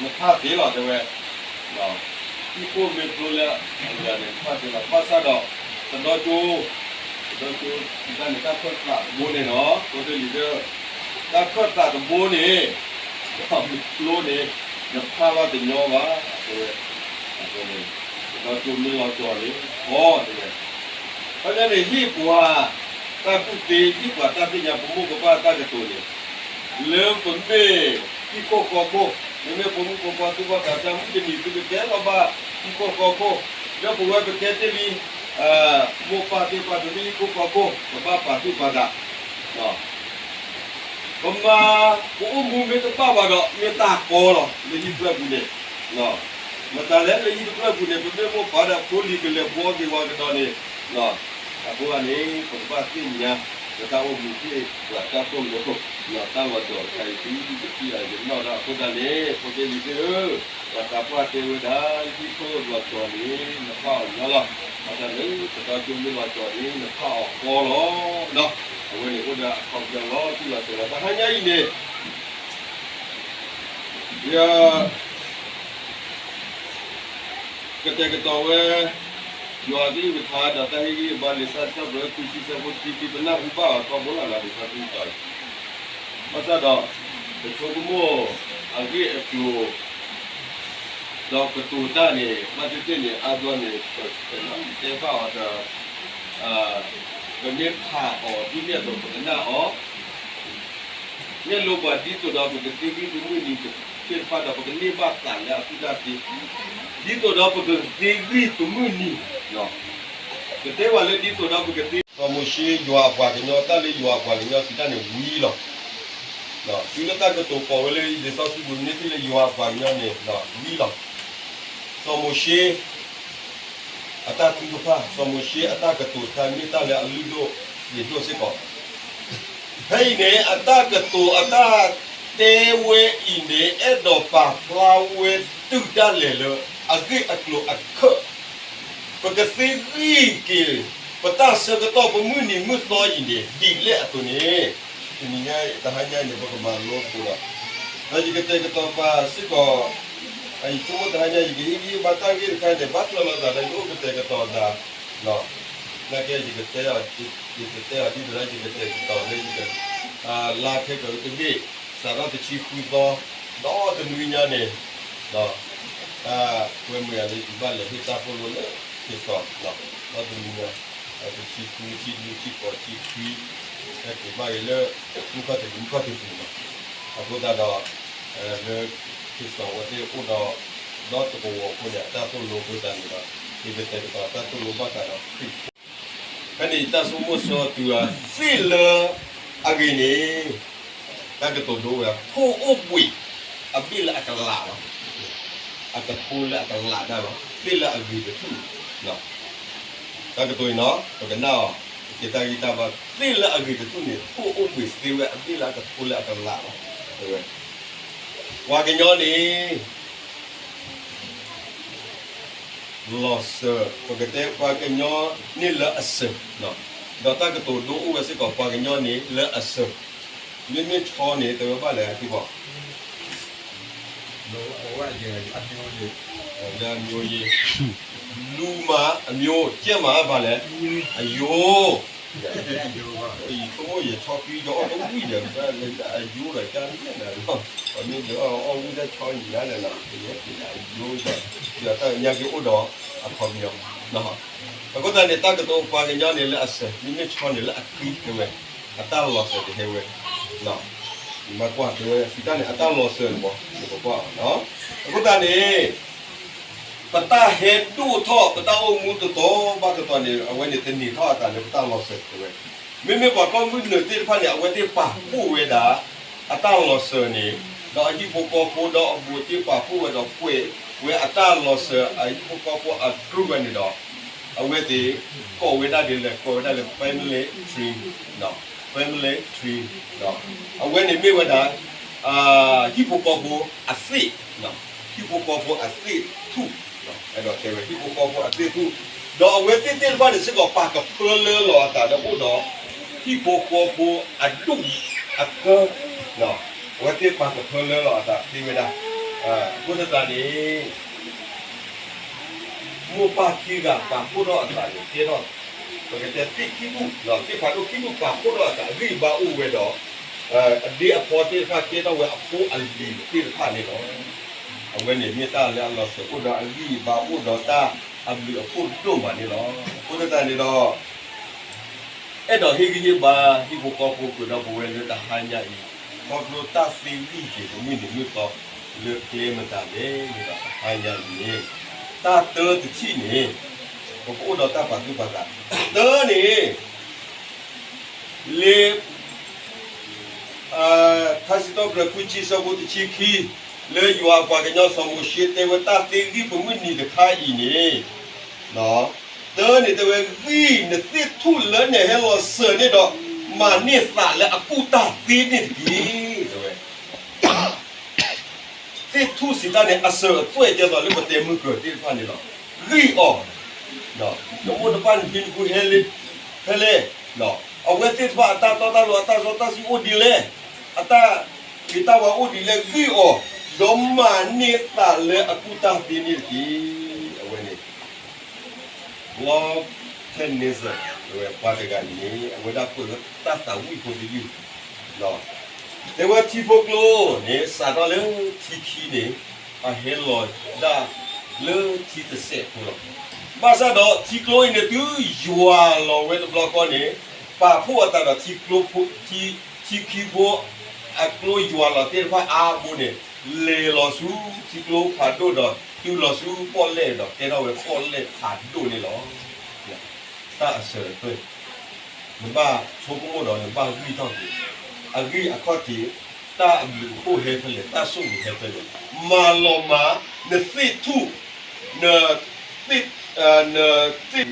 နဖးသ့လီၤတဲဝဲ, ဟံၣ်ခိၣ်မ့ၢ်ဖျိလၢအဂၤန့ၣ် နဖးသ့လီၤ. ဘၣ်ဆၣ်ဒီး သဒီကၠိ, သဒီကၠိ တၢ်န့ၣ်တၢ်ခၢၣ်သးတဘိန့ၣ်နီၤ, ဖိသ့ၣ်လံၤသ့ၣ်ဧၢ, တၢ်ခၢၣ်သးတဘိန့ၣ် မ့ၢ်ဖျိန့ၣ် နဖးဘၣ်တညီဘၣ်တဲဝဲ, အဃိန့ၣ် သဒီကၠိမ့ၢ်လီၤကီၤန့ၣ် အီၤတဲဝဲ ခီပညီန့ၣ် ဟ့ၣ်ပှၤတၢ်ကူၣ်သ့, ဟ့ၣ်ပှၤတၢ်သ့ၣ်ညါ ပမိၢ်ပပၢ်တၢ်ကတိၤန့ၣ်, လၢပမ့ၢ်ဟံၣ်ခိၣ်ဃီခိၣ်, မ့မ့ၢ်ပမိၢ်ပပၢ်သူၣ်ဘီၣ်သးစၢ် မုၢ်တနံၤသုကကဲထီၣ်ဘၣ်ဟံၣ်ခိၣ်ဃီခိၣ်, ဒီးပဝဲပကဲတ့ၢ်လံ မိၢ်ပၢ်သ့ၣ်တဖၣ် ပမ့ၢ်ဟံၣ်ခိၣ်ဃီခိၣ် ပဘၣ်ပာ်သူၣ်ပာ်သး ပမၤ ပအိၣ်မူမ့ၢ်တဘၣ်ဘၣ်ဒီး မ့ၢ်တၢ်ကီလီၤ လၢဟံၣ်တဖျၢၣ်ပူၤန့ၣ်, မတၤလဲၣ် လၢဟံၣ်တဖျၢၣ်ပူၤန့ၣ် ပမ့ၢ်မိၢ်ပၢ်ဒီးဖိလံၤကလဲၤဘှီက့ၤဝဲကဒီးန့ၣ်, အဃိန့ၣ် ပကဘၣ်သ့ၣ်ညါ ပတၢ်အိၣ်မူဟ့ၣ်ပှၤတၢ်သိၣ်လိ တၢ်လီၤစၢၤတခါအံၤ သုတထံၣ်အီၤယနီၣ်ဒၣ်အဃိသတးန့ၣ် ဖိသ့ၣ်လံၤသ့ၣ်ဧၢ, ပှၤသးပှၢ်တဲဝဲဒၣ် ဟံၣ်ခိၣ်လီၤစၢၤန့ၣ် နဖးအီၤညီလီၤ, ဘၣ်ဆၣ်လၢသဒီကၠိမ့ၢ်လီၤစၢၤန့ၣ် နဖးအီၤဃီလီၤ, အဝဲန့ၣ်အိၣ်ဒီးအခီပညီလီၤတံၢ်လီၤဆဲးလီၤ. တဟါညါအံၤန့ၣ် ယ ကတဲာ်ကတီၤဝဲ ယွၤအကလုၢ်ကထါဒီးတၢ်ဟ့ၣ်ဂံၢ်ဟ့ၣ်ဘါလံာ်စံးထီၣ်ပတြၢၤ ခွံဆံဆၢဖိတဆံခံ ပနၢ်ဟူဘၣ်အီၤထီဘိလၢ်လၢ်လံာ်စီဆှံကတီၢ်အံၤ, ဘၣ်ဆၣ်ဒီး ပဆိကမိၣ်အဂ့ၢ်အကျိၤ ဒီးကတိၤတၢ်န့ၣ် ဘၣ်သ့ၣ်သ့ၣ်န့ၣ် အါဘျီန့ၣ် ပတဲဘၣ်အီၤဒီး ပမ့ၢ်ဖးအီၤဒ်န့ၣ်အသိး ပကနၣ်အီၤ မ့ၢ်လိပှၤဒ်သိးဒီးပကသ့ဂံၢ်ပမုၢ်နံၤသ့ၣ်တဖၣ်ဒီး ပကန့ၢ်ဘၣ်သးလၢအကူၣ်တၢ်သ့, ဒ်သိးဒီးပကသ့ဂံၢ်ပမုၢ်နံၤ, ကတဲဝဲလၢဒ်သိးဒီးပကသ့, စီၤမိၤၡ့ ယွၤအပှၤကညီ တၢ်လၢယွၤအပှၤကညီစံးတၢ်န့ၣ်ဝံၤလီၤ. တုၤလၢတၢ်ကတိၤပိာ်ဝဲလၢလံာ်စီဆှံပူၤ မ့ၢ်ထံၣ်လၢယွၤအပှၤကညီန့ၣ်ဝံၤလီၤ. စီၤမိၤၡ့ အတၢ်ထုကဖၣ်, စီၤမိၤၡ့အတၢ်ကတိၤတခါ မ့ၢ်တၢ်လၢအလုၢ်ဒိၣ်ယံၤဒိၣ်စ့ၢ်ကီး, ဖဲအံၤန့ၣ် အတၢ်ကတိၤအတၢ်တဲဝဲအံၤန့ၣ် အဲၣ်ဒိးပာ်ဖျါဝဲတုၤဒၣ်လဲာ်လၢ အဂ့ၢ်အကျိၤအခၢး, ပကသ့ဂံၢ်က့ၤ ပတၢ်ဆၢကတီၢ်ပမုၢ်နံၤမုၢ်သီအံၤန့ၣ် ဒ်လဲၣ်အသိးန့ၣ်, တနံၤညါတဟါညါအံၤန့ၣ် ပကမၤလိသကိးဒီး, ဒီးယကတဲာ်ကတီၤပာ်စ့ၢ်ကီး အံၤဆိကမိၣ်တဟါညါ ယကဟ့ၣ်ဂံၢ်ဟ့ၣ်ဘါတၢ်ဂ့ၢ်တခါန့ၣ် ဘၣ်ဖျါလီၤသးဒီးယအိၣ်ကတဲာ်ကတီၤသး, နာ်က့ ယကတဲအီၤဒ်တတဲအီၤဒ်သိးဒီး ယကတဲာ်ကတီၤလၢယက လါခဲကတဘ့ၣ် စးထီၣ်တဆံဃုသီ ဒီးတနွံညါန့ၣ်, တၢ်ကွဲမုာ်ယၤလၢယဘၣ်လဲၤဟ့ၣ်တၢ်သိၣ်လိလၢ ခ့စီၣ်, ဒီးတနွံညါ တဆံဃု ဆံလွံၢ် ဆံဃိး ဆံခွံ ဟဲက့ၤဘၣ်ဂ့ၤလၢ မုၢ်ခီၣ်ထံး မုၢ်ခီၣ်ထံးပူၤလီၤ. အဃိသတးဒီး လၢ ခ့စီၣ်ဝဲသ့ၣ်အိၣ်ဒီး ဒီတကဝီၤအဃိန့ၣ် အတၢ်သိၣ်လိအဃိသတးန့ၣ်ဒီး ယကတဲာ်ကတီၤတၢ်သိၣ်လိဘၣ်ဃးဒီးခရံာ်ဖိ ဖဲန့ၣ် တၢ်ဆိကမိၣ်ဆၢတုၤအသ့ၣ်လၢ အဂ့ၤန့ၣ် တၢ်ကတိၤဒိဝဲ ဖိအိၣ်ဘှံး အဘ့ၣ်လၢအကလးလီၤ. အကဖိလၢအကလးဒၣ်လီၤ. သ့ၣ်လၢအဂ့ၤတထူၣ်န့ၣ်, တၢ်ကတိၤအံၤနီၤ ပကနၣ်အီၤ က့ၤတၢ်ဂံၢ်တၢ်ဘါ သ့ၣ်လၢအဂ့ၤတထူၣ်န့ၣ် ဖိအိၣ်ဘှံးသ့ဝဲအဘ့ၣ်လၢအကဖိလၢအကလးလီၤ. တဲဝဲ ပှၤကညီန့ၣ် လီၤစၢၤ, ပကတဲပှၤကညီန့ၣ်လၢအစၢၤ, ဒီးတၢ်ကတိၤဒိအိၣ်ဝဲစ့ၢ်ကီး ပှၤကညီန့ၣ်လၢအစၢၤ, မ့မ့ၢ်ဆီန့ၣ် တဲဝဲဘၣ်လဲၣ် အထံဘီ အမျိုးရင်း, လူမး အမျိုး, ကြက်မး ဘာလဲ, အယိုး, ယဆိကမိၣ်ယဆီခွံ ယအီၣ်တဝံၣ်ဒီး အယိုးဒီး ကၢ်န့ၣ်လီၤ, ပမ့ၢ်ဒုးအီၣ်အီၣ်ဝံၣ်တၢ်ဆီအံၤညါလဲၣ်လီၤ, ယဲယအယိးဒီး ဒီးတၢ်ညါက့ၤအိၣ်ဒီး အခီပညီ, အဃိသတးန့ၣ် တၢ်ကတိၤပှၤကညီန့ၣ်လၢအစၢၤ မ့မ့ၢ်ဆီန့ၣ်လၢအဃံတဲဝဲ, အတၢ်လီၤစၢၤတဟဲဝဲ, မၤကွၢ်တဲဝဲ စံးတၢ်န့ၣ် အတၢ်လီၤစၢၤန့ၣ်မး နကကွၢ်အီၤ, အဃိသတးန့ၣ် ပတၢ်ဟဲဒိၣ်ထီၣ် ပတၢ်အိၣ်မူတတီၤဘၣ်တတီၤန့ၣ် အဝဲန့ၣ်တန့ၢ်ထီၣ်အသးလၢပတၢ်လီၤစၢၤတဲဝဲ, မ့မ့ၢ်ပှၤကီၢ်မုၢ်နုာ်သ့ၣ်တဖၣ်န့ၣ် အဝဲသ့ၣ်ပာ်ဖှိၣ်ဝဲဒၣ် အတၢ်လီၤစၢၤန့ၣ်, ဒီးအဟံၣ်ဖိဃီဖိဒီးအဘူးအတံၢ်ပာ်ဖှိၣ်ဝဲဒီးကွဲးဝဲအတၢ်လီၤစၢၤ အဟံၣ်ဖိဃီဖိအကြိးဝဲန့ၣ်ဒီး အဝဲသ့ၣ်ကိးဝဲဒၣ်ဒ်လဲၣ် ကိးဝဲဒၣ်လၢ family tree, family tree, အဝဲန့ၣ်မ့ၢ်ဝဲဒၣ် ဟံၣ်ဖိဃီဖိအသ့ၣ်, ဟံၣ်ဖိဃီဖိအသ့ၣ်ထူၣ်, အဲၣ်ဒိးတဲဝဲ ဟံၣ်ဖိဃီဖိအသ့ၣ်ထူၣ်, ဒီးအဝဲသ့ၣ်သ့ၣ်တဖၣ်န့ၣ်စ့ၢ်ကီး ပာ်ကဖၢလၢလီၤအသးဒီးအိၣ်ဒီး ဟံၣ်ဖိဃီဖိအဒူၣ်အကၢ, အဝဲသ့ၣ်ပာ်ကဖၢလၢလီၤအသးသ့ဝဲဒၣ် အဃိသတးန့ၣ် မိၢ်ပၢ်ခံဂၤပာ်ဖှိၣ်ထီၣ်အသးန့ၣ် ကဲထီၣ် ပကတဲသ့ၣ်ခံမုၣ် သ့ၣ်ဖးဒိၣ်ခံမုၣ်ပာ်ဖှိၣ်ထီၣ်အသး အဂံၢ်အဘါအိၣ်ဝဲဒီး အဒ့အဖီသ့ၣ်တဖၣ်ကဲထီၣ်ဝဲအဖိအလံၤသ့ၣ်တဖၣ်န့ၣ်လီၤ. အဝဲန့ၣ်မ့ၢ်တၢ်လၢအလီၤစၢၤအိၣ်ဒီးအဂံၢ်အဘါအိၣ်ဒီးတၢ်အဘျုးအဖှိၣ်ဒိၣ်မးန့ၣ်လီၤ. အဃိသတးန့ၣ်ဒီး အဲၣ်ဒိးဟ့ၣ်ဂံၢ်ဟ့ၣ်ဘါ ဟံၣ်ဖိဃီဖိ ဃုာ်ဒီးပဝဲလၢတဟါညါအံၤ ခီဖျိတၢ်သ့ဂံၢ်က့ၤ တမုၢ်နံၤမုၢ်သီ လၢကျဲမတၤလဲၣ်န့ၣ်ဒီး တဟါညါအံၤန့ၣ် တၢ်တၢတထံၣ်န့ၣ် ပကအိၣ်ဒီးတၢ်ပာ်သူၣ်ပာ်သး တၢန့ၣ် လၢ ထါစံးထီၣ်ပတြၢၤ ခွံဆံ ဆၢဖိတဆံခံ လၢယွၤအပှၤကညီစီၤမိၤၡ့တဲဝဲ တၢ်သ့ဂံၢ်ပမုၢ်နံၤတခါအံၤန့ၣ် တၢန့ၣ်တဲဝဲ ဂံၢ်နသ့ၣ်ထူၣ်လၢနဟဲလီၤစၢၤန့ၣ်ဒီး မၤန့ၢ်သးလၢအကူၣ်တၢ်သ့န့ၣ်တက့ၢ် တဲဝဲ သ့ၣ်ထူၣ်စံးတၢ်န့ၣ် အစၢၤအသွဲၣ်ကဲသိးလၢပတဲမုၢ်ကၢၤသ့ၣ်တဖၣ်န့ၣ်လီၤ. ဂံၢ်အီၤ နမိၢ်နပၢ်နဖံနဖုဟဲလၢ ဖဲလဲၣ် အဝဲသ့ၣ်တဖၣ်အတၢ်တီတၢ်လိၤ အတၢ်စီတၢ်ဆှံအိၣ်ဒ်လဲၣ်, အတၢ်ဂ့ၤတၢ်ဝါအိၣ်ဒ်လဲၣ် ဂံၢ်အီၤ, ဒီးမၤန့ၢ်သးလၢအကူၣ်တၢ်သ့န့ၣ်တက့ၢ်. အဝဲန့ၣ် Nebuchadnezzar ပှၤတဂၤန့ၣ် အဝဲဒၣ်ပၢၢ်လၢတၢ်သးဝံၣ်ဖိတယုၢ် တဲဝဲထံဖိကျိန့ၣ် စးထီၣ်လၢထံခံန့ၣ် အဟဲလီၤဒၣ်လၢထံတစဲးဖိလီၤ. ဘၣ်ဆၣ်ဒီးထံကျိအံၤန့ၣ် တုၤယွၤလီၤဝဲတဘျီဃီန့ၣ် ပာ်ဖှိၣ်အသးဒီး ထံခံဖိ အကျိယွၤလီၤသ့ၣ်တဖၣ်အါဘိန့ၣ် လဲၤလီၤဆူထံကျိဖးဒိၣ်ဒီး တုၤလီၤဆူပီၣ်လဲၣ်ဒီး ကဲထီၣ်ဝဲပီၣ်လဲၣ်ဖးဒိၣ်န့ၣ်လီၤ. တၢ်အစၢၤအသွဲၣ် နဘၣ်ဆိကမိၣ်ဒီးနဘၣ်ဂံၢ်ထီၣ်က့ၤ, အဂံၢ်အခီၣ်ထံး, တၢ်အဘျုးအဖှိၣ်ဟဲဖဲလဲၣ်, တၢ်ဆိၣ်ဂ့ၤဟဲဖဲလဲၣ်, မၤလီၤမၢ်, နသ့ၣ်ထူၣ်, နသ့ၣ်, နသ့ၣ်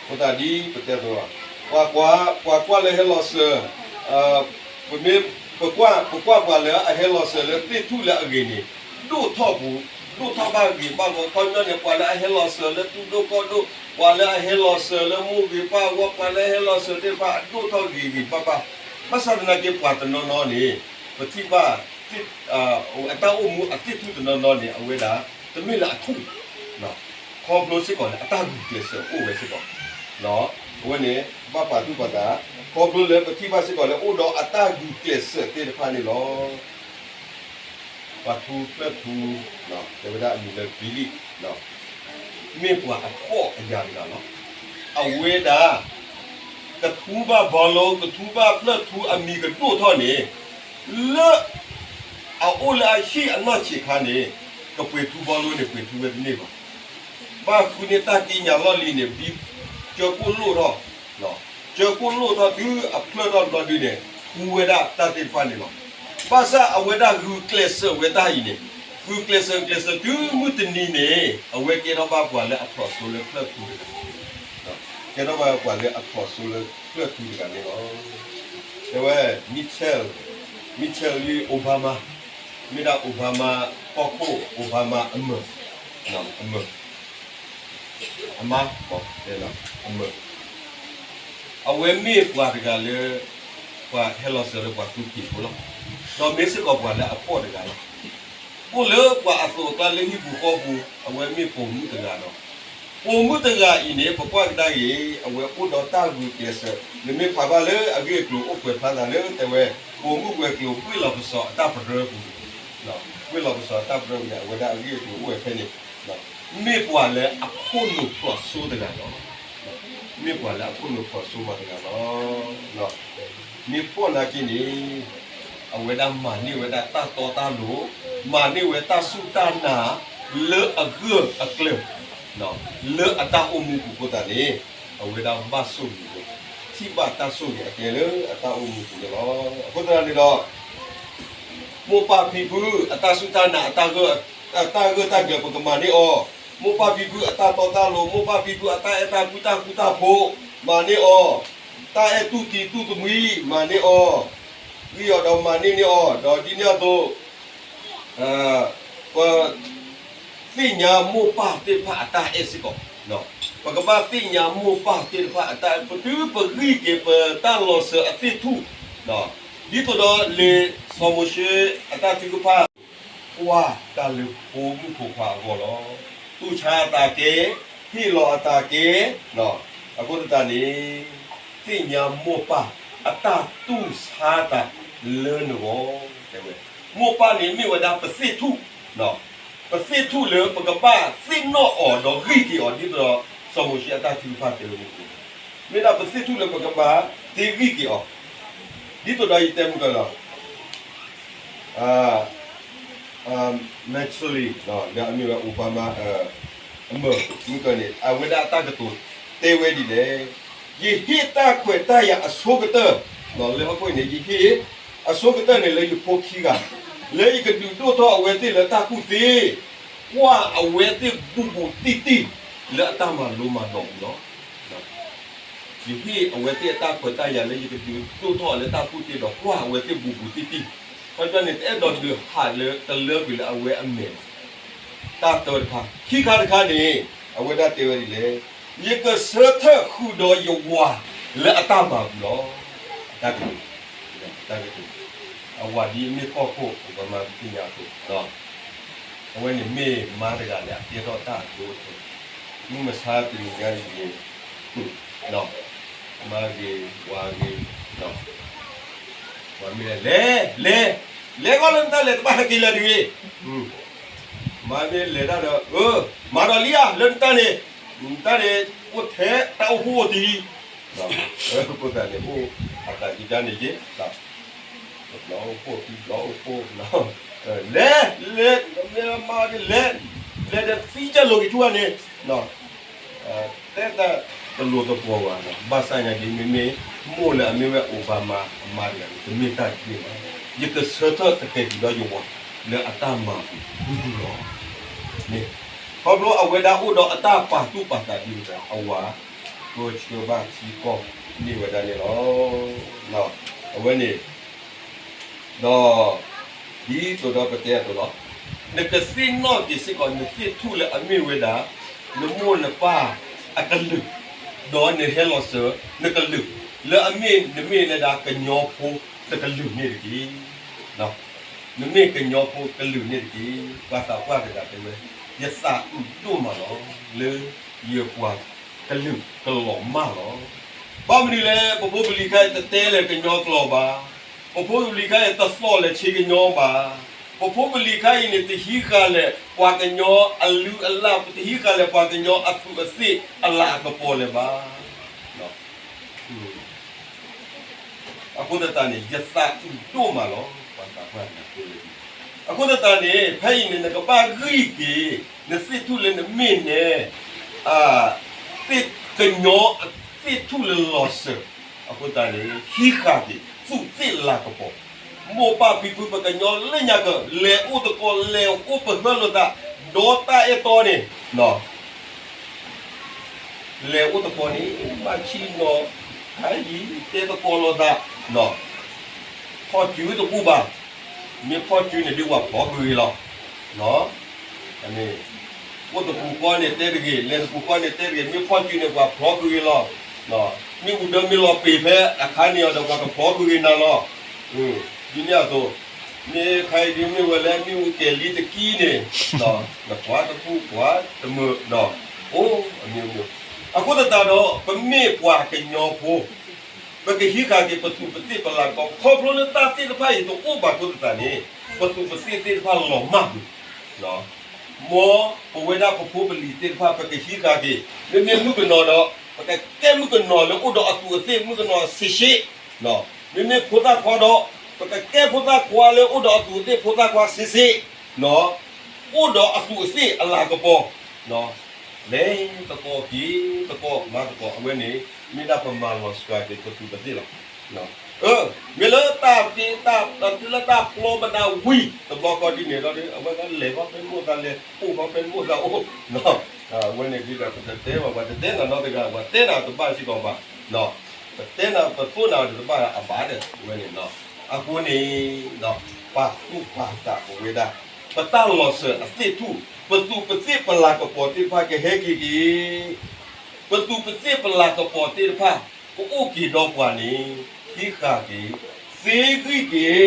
အဃိသတးဒ်ပတဲအသိးလီၤ, ပှၤကွၢ်, ပှၤကွၢ်လၢဟဲလီၤစၢၤ, ပမ့ၢ်, ပကွၢ်, ပကွၢ်ပှၤလၢအဟဲလီၤစၢၤလၢသ့ၣ်ထူၣ်လၢအဂ့ၤန့ၣ်, ဒိၣ်ထီၣ်ပူၤ, ဒိၣ်ထီၣ်ဘၣ်ဂ့ၤဘၣ်ဂီၤ, ခီပညီန့ၣ် ပှၤလၢအဟဲလီၤစၢၤလၢသူၣ်ဒိၣ်ကီၢ်ဒိၣ်, ပှၤလၢအဟဲလီၤစၢၤလၢမိၢ်ဂ့ၤပၢ်ဂီၢ်, ပှၤလၢအဟဲလီၤစၢၤသ့ၣ်တဖၣ် အဒိၣ်ထီၣ်ဂ့ၤဂ့ၤဘၣ်ဘၣ်, ဘၣ်ဆၣ်သနာ်က့ ပှၤတနီၤနီၤန့ၣ်, ပထံၣ်ဘၣ် အတၢ်အိၣ်မူအသ့ၣ်ထူၣ်တနီၤနီၤန့ၣ် အဝဲဒၣ် တမ့ၢ်လၢအထူၣ်, ခီဖျိစ့ၢ်ကီးန့ၣ် အတၢ်ဂုာ်ကျဲးစၢးအိၣ်ဝဲစ့ၢ်ကီး, အဝဲန့ၣ် ဘၣ်ပာ်သူၣ်ပာ်သး, ခီဖျိလၢပထံၣ်ဘၣ်စ့ၢ်ကီးလၢအိၣ်ဒီးအတၢ်ဂုာ်ကျဲးစၢးသ့ၣ်တဖၣ်န့ၣ်လီၤ. ပှၤထူဖျၢၣ်ထူ, တဲဝဲဒၣ်အမံၤလၢ Philip, မ့ၢ်ပှၤအဖှီၣ်အယာ်တဂၤလီၤ. အဝဲဒၣ် ကထူဘၣ်ဘီလိ, ကထူဘၣ်ဖျၢၣ်ထူအမံၤကဒိၣ်ထီၣ်န့ၣ်, လၢ အအိၣ်လၢအဟံၣ်အနီၢ်ဆံးခါန့ၣ်, ကပှ့ၤထူဘီလိန့ၣ် ပှ့ၤထူဝဲတန့ၢ်ဘၣ်. ဘၣ်ဃုန့ၢ်တၢ်ကံးညာ်လီၢ်လံၤန့ၣ် ဘံကၠၢကိၣ်လိၣ်ထီၣ်, ကၠၢကိၣ်လိၣ်ထီၣ်တုၤအဖျၢၣ်ထီၣ်ဘျီဒုန့ၣ် ထူဝဲဒၣ်တၢ်သ့ၣ်တဖၣ်န့ၣ်လီၤ. ဘၣ်ဆၣ်အဝဲဒၣ်ဂုာ်ကျဲးစၢးဝဲတၢ်အံၤန့ၣ်, ဂုာ်ကျဲးစၢးကျဲးစၢးတုၤမုၢ်တနံၤန့ၣ် အဝဲကဲထီၣ်ဘၣ်ပှၤလၢအဖျိးစိလၢဖျၢၣ်ထူတဂၤ ကဲထီၣ်ဘၣ်ပှၤလၢအဖျိးစိလၢဖျၢၣ်ထူတဂၤန့ၣ်လီၤ. တဲဝဲ Michelle, Michelle လံ Obama, မ့ၢ်ဒၣ် Obama ကီၢ်ခိၣ် Obama အမၢၢ်, အမၢၢ်, အမၢၢ်, အဝဲမ့ၢ်ပှၤတဂၤလၢ ပှၤဟဲလီၤစၢၤလၢပှၤသူဖံးဖိလီၤ. ဒီးမ့ၢ်စ့ၢ်ကီးပှၤလၢအဖှီၣ်တဂၤလီၤ. အိၣ်လၢပှၤအသိးအကျါလၢဟံၣ်ပူၤဃီပူၤ အဝဲမ့ၢ်ပိာ်မုၣ်တဂၤဒီး, ပိာ်မုၣ်တဂၤအံၤန့ၣ် ပကွၢ်ကဒါက့ၤ အဝဲအိၣ်ဒီးတၢ်ဂုာ်ကျဲးစၢး, နမ့ၢ်ဖးဘၣ်လၢအဂ့ၢ်အကျိၤအိၣ်ပှဲၤဖျါသးလၢတဲဝဲ, ပိာ်မုၣ်ဝဲၤကျိၤ ဝ့ၢ်လီၤပစီၤအတၢ်ပရၢပူၤ, ဝ့ၢ်လီၤပစီၤအတၢ်ပရၢပူၤန့ၣ် အဝဲဒၣ်အဂ့ၢ်အကျိၤအိၣ်ဝဲဖဲန့ၣ်, မ့ၢ်ပှၤလၢအခိၣ်နူာ်ဖျိးစိတဂၤလီၤ. မ့ၢ်ပှၤလၢအခိၣ်နူာ်ဖျိးစိမးတဂၤလီၤ. မ့ၢ်ဖှီၣ်နာ်က့န့ၣ်, အဝဲဒၣ်မၤန့ၢ်ဝဲဒၣ်တၢ်တီတၢ်လိၤ, မၤန့ၢ်ဝဲတၢ်စူၢ်တၢ်နာ်လၢအဂၢၢ်အကျၢၤ, လၢအတၢ်အိၣ်မူပူၤအဃိသတးန့ၣ်, အဝဲဒၣ်ဘၣ်ဆိၣ်ဂ့ၤဝဲ, ထံၣ်ဘၣ်တၢ်ဆိၣ်ဂ့ၤအကျဲလၢအတၢ်အိၣ်မူပူၤန့ၣ်လီၤ. အဃိသတးန့ၣ်ဒီး မိၢ်ပၢ်ဖံဖုအတၢ်စူၢ်တၢ်နာ် အတၢ်ဂၢၢ်တၢ်ကျၢၤ ပကမၤန့ၢ်အီၤ, မိၢ်ပၢ်ဖံဖုအတၢ်တီတၢ်လိၤ, မိၢ်ပၢ်ဖံဖုအတၢ်အဲၣ်တၢ်ကွံတၢ်ဃူတၢ်ဖိး, မၤန့ၢ်အီၤ, တၢ်အဲၣ်တူၢ်သံတူၢ်တမှံၤ မၤန့ၢ်အီၤ, ဂံၢ်အီၤဒီးမၤန့ၢ်န့ၢ်အီၤ, ဒီးဒ်န့ၣ်အသိး ပ သ့ၣ်ညါမိၢ်ပၢ်သ့ၣ်တဖၣ်အတၢ်အဲၣ်စ့ၢ်ကီး, ပကဘၣ်သ့ၣ်ညါမိၢ်ပၢ်သ့ၣ်တဖၣ်အတၢ်အဲၣ် ပတုၤပဂံၢ်က့ၤပတၢ်လီၤစၢၤအသ့ၣ်ထူၣ်, ဒ်သိးဒီးလံာ်စီၤမိၤၡ့အတၢ်ထုကဖၣ် ကွၢ်တၢ်လၢဖိမုၣ်ဖိခွါအဂီၢ်လီၤ. တူၢ်ဆါအသးကဲ, ဟ့ၣ်လီၤအသးကဲ, အဃိသတးန့ၣ် သ့ၣ်ညါမိၢ်ပၢ်အတၢ်တူၢ်ဆါသးလၢနဂီၢ်, တဲဝဲ. မိၢ်ပၢ်န့ၣ်မ့ၢ်ဝဲဒၣ်ပသ့ၣ်ထူၣ်, ပသ့ၣ်ထူၣ်လၢပကဘၣ်သ့ၣ်နီၣ်အီၤဒီးဂံၢ်က့ၤအီၤ ဒ်သိးဒီးစီၤမိၤၡ့အတၢ်ထုကဖၣ်တဲဝဲန့ၣ်, မ့ၢ်ဒၣ်ပသ့ၣ်ထူၣ်လၢပကဘၣ်သ့ဂံၢ်က့ၤအီၤ, ဒ်သိးဒီးယတဲမုၢ်ကီၢ်လီၤ Maxley လၢအမ့ၢ်ဝဲ Obama အမၢ်မုၢ်ကီၢ်န့ၣ် အဝဲဒၣ်အတၢ်ကတိၤတဲဝဲဒ်လဲၣ်, ယဟ့ၣ်တၢ်ခွဲးတၢ်ယာ်အဆိကတၢၢ်, လၢဟီၣ်ခိၣ်န့ၣ် ယဟ့ၣ်အဆိကတၢၢ်န့ၣ်လၢယဖိခံဂၤ, လၢယကဒုးဒိၣ်ထီၣ်အဝဲသ့ၣ်လၢတၢ်ကူၣ်သ့, ကွၢ်အဝဲသ့ၣ်ဘူးဘူးတံၢ်တံၢ် လၢအတၢ်မၤလိမၤဒိးပူၤလီၤ. ယဟ့ၣ်အဝဲသ့ၣ်အတၢ်ခွဲးတၢ်ယာ်လၢယကဒုးဒိၣ်ထီၣ်အီၤလၢတၢ်ကူၣ်သ့ဒီး ကွၢ်အဝဲသ့ၣ်ဘူးဘူးတံၢ်တံၢ်, ခီပညီန့ၣ် တအဲၣ်ဒိးဒုးဟးလၢတလၢကွံာ်လၢအဝဲအမဲာ်ဘၣ်. တၢ်တၢတခါ, ခံခါတခါန့ၣ် အဝဲဒၣ်တဲဝဲဒ်လဲၣ်, ယကဆၢထၢၣ်ဃုာ်ဒီးယဝၤလၢအတၢ်မၤပူၤလီၤ. အတၢ်ကတိၤ, တၢ်ကတိၤ, အဝၤဒ်အမ့ၢ်ကီၢ်ခိၣ် ပမၤသ့ၣ်ညါအသိး အဝဲန့ၣ်မ့ၢ်မါတဂၤလၢအကဲထီၣ်တၢ်အဒိအတဲာ်, မုၢ်မဆါတနံၤညါအံၤန့ၣ်, မါဂ့ၤ, ဝၤဂ့ၤ, ဝၤမ့ၢ်လဲၤ, လဲၤ, လဲၤ, လဲၤဂီၢ်လၢနတၢ်လဲၤ တဘၣ်ဟဲက့ၤလၢၤတဂ့ၤ, မါမ့ၢ်လဲၤတၢ်ဒီး, မၤဒီးလံဧါ လၢနတၢ်န့ၣ်, နတၢ်န့ၣ် အိၣ်ထဲတၢ်အိၣ်ဖှိၣ်အိၣ်တံၢ် အဃိသတးန့ၣ် အိၣ်အသးကကါန့ၣ်က့ၤ, တဘျီအိၣ်ဖှိၣ် ခံဘျီအိၣ်ဖှိၣ်, လဲၤ, လဲၤ, မ့ၢ်မါန့ၣ်လဲၤ, လဲၤဒီးသံကၢ်လိာ်က့ၤဆူၣ်န့ၣ်, တဲတၢ်တလိၤတပှီၤဘၣ်, ဘၣ်ဆၣ်ညါဒ်မ့မ့ၢ် မိၢ်လၢအမ့ၢ်ဝဲ Obama အမါတဂၤန့ၣ် တမ့ၢ်တၢ်တမ့ၢ်ဘၣ်, ယကဆၢထၢၣ်တကဲက့ၤဒီးယဝၤ လၢအတၢ်မၤပူၤလီၤ. န့ၣ်, ခီဖျိအဝဲဒၣ်အိၣ်ဒီးအတၢ်ပာ်သူၣ်ပာ်သးဒ်န့ၣ်ဒီး အဝၤ ပၢဆှၢဘၣ်ထံကီၢ်န့ၢ်ဝဲဒၣ်န့ၣ်လီၤ. အဝဲန့ၣ် ဒီး ဒ်သိးဒီးပတဲအသိးလီၤ, နကသ့ၣ်နီၣ်က့ၤစ့ၢ်ကီး နသ့ၣ်ထူၣ်လၢအမ့ၢ်ဝဲဒၣ် နမိၢ်နပၢ်အကလုာ်, ဒီးနဟဲလီၤစၢၤနကလုာ်, လၢအမ့ၢ်နမ့ၢ်ဝဲဒၣ်ကညီဖိတကလုာ်န့ၣ်တက့ၢ်. နမ့ၢ်ကညီဖိကလုာ်န့ၣ်တက့ၢ်. ပှၤသးပှၢ်တဂၤတဲဝဲ, ယသးအုးဒိၣ်မးလီၤ လၢယပှၤကလုာ်ကလီၤမၢ်လီၤ. ဘၣ်မနုၤလဲၣ် ပဖိပလံၤခါအံၤတတဲလၢၤကညီကျိာ်ဘၣ်, ပဖိပလံၤခါအံၤတသီၣ်လၢၤဆ့ကညီဘၣ်, ပဖိပလံၤခါအံၤန့ၣ် တဟံးဃာ်လၢၤပှၤကညီအလုၢ်အလၢ်, တဟံးဃာ်လၢၤပှၤကညီအသူးအသ့ၣ်အလၤအကပီၤလၢၤဘၣ်. အဃိသတးန့ၣ် ယသးအုးဒိၣ်မးလီၤ. ပှၤသးပှၢ်န့ၣ်တဲဝဲဒ်န့ၣ်, အဃိသတးန့ၣ် ဖဲအံၤန့ၣ် နကဘၣ်ဂံၢ်က့ၤ နသ့ၣ်ထူၣ်လၢနမ့ၢ်နဲ သ့ၣ်ကညီအသ့ၣ်ထူၣ်လၢလီၤစၢၤ, အဃိသတးန့ၣ် ဟံးဃာ်က့ၤ သူးသ့ၣ်လၤကပီၤ, မိၢ်ပၢ်ဖံဖု ပကညီလၢညါက လဲၤအိၣ်သကိး လဲၤအိၣ်ပဃၢလိာ်သး ဒီးတၢ်အဲၣ်တီန့ၣ် လဲၤအိၣ်သကိးန့ၣ် ဘၣ်ဆံနီၤ ဟါယံၤ တဲသကိးလိာ်သး, ဖီၣ်စုတဘူၣ်ဘၣ်, မ့ၢ်ဖီၣ်စုန့ၣ် ဒ်ဝၤဖျီကွံာ်ဂ့ၤလီၤ. အိၣ်သပူၤဃီန့ၣ်တဲတဂ့ၤ, လဲၤသပူၤဃီန့ၣ်တဲတဂ့ၤ, မ့ၢ်ဖီၣ်စုန့ၣ် ပှၤဖျီကွံာ်ဂ့ၤလီၤ. မ့ၢ်အူဒၢမ့ၢ်လီၤပ့ၤဖဲအခါန့ၣ်အီၤဒီး ပှၤကဖျီကွံာ်ဂ့ၤနၤလီၤ. ဒ်န့ၣ်အသိး, မ့ၢ်ခါအံၤဒ်မ့ၢ်ဝဲလၢ မ့ၣ်အူကဲၤလံတကံၢ်န့ၣ်, နကွၢ်တဘူၣ်ကွၢ်တမုာ်, အိၣ်အမံၤမံၤ, အဃိသတးဒီး ပမ့ၢ်ပှၤကညီဖိ ပကဟံးဃာ်က့ၤပသူးပသ့ၣ်ပလၤကပီၤ ခီဖျိလၢတၢ်သ့ၣ်တဖၣ်အံၤတအိၣ်ဘၣ်အဃိသတးန့ၣ် ပသူးပသ့ၣ်သ့ၣ်တဖၣ်လီၤမၢ်ပူၤ, မ်ပဝဲဒၣ်ပဖိပလံၤသ့ၣ်တဖၣ် ပကဟံးဃာ်က့ၤ မ့မ့ၢ်မုၣ်ကနီၤဒီး ပကကဲမုၣ်ကနီၤလၢအိၣ်ဒီးအသူးအသ့ၣ် မုၣ်ကနီၤစ့းစ့း, မ့မ့ၢ်ဖိသၣ်ခွါဒီး ပကကဲဖိသၣ်ခွါလၢအိၣ်ဒီးအသူးအသ့ၣ် ဖိသၣ်ခွါစ့းစ့း, အိၣ်ဒီးအသူးအသ့ၣ်အလၤကပီၤ, လဲၤသကိးက့ၤသကိးမၤသကိး အဝဲန့ၣ် မ့ၢ်ဒၣ်ပမၤလီၤစှၤက့ၤပသူးပသ့ၣ်လီၤ. မ့ၢ်လၢတၢ်တ့တၢ် လၢတၢ်ပျီမနၤဝံၤ တဘျီဃီဒ်န့ၣ်ဒီး အဝဲဒၣ်လဲၤဃီဖဲမိၢ်သးလဲၤ အိၣ်ဃီဖဲမိၢ်သးအိၣ်, အဝဲန့ၣ်ဒ်ဒီး ပတတဲဘၣ် ပှၤတတဲနၤနီတဂၤ ပှၤတဲနၤတဘၣ်စ့ၢ်ကီးဘၣ်, ပတဲနၤပသိၣ်နၤတဘၣ်အဘၣ်ဒီး အဝဲန့ၣ်လီၤ. အဃိန့ၣ် ပာ်သူၣ်ပာ်သးပဝဲဒၣ် ပတၢ်လီၤစၢၤအသ့ၣ်ထူၣ် ပသူးပသ့ၣ်ပလၤကပီၤသ့ၣ်တဖၣ်ကဟဲက့ၤက့ၤ, ပသူးပသ့ၣ်ပလၤကပီၤသ့ၣ်တဖၣ် ကအိၣ်က့ၤဒီးပှၤန့ၣ် ဟံးဃာ်က့ၤ သ့ဂံၢ်က့ၤ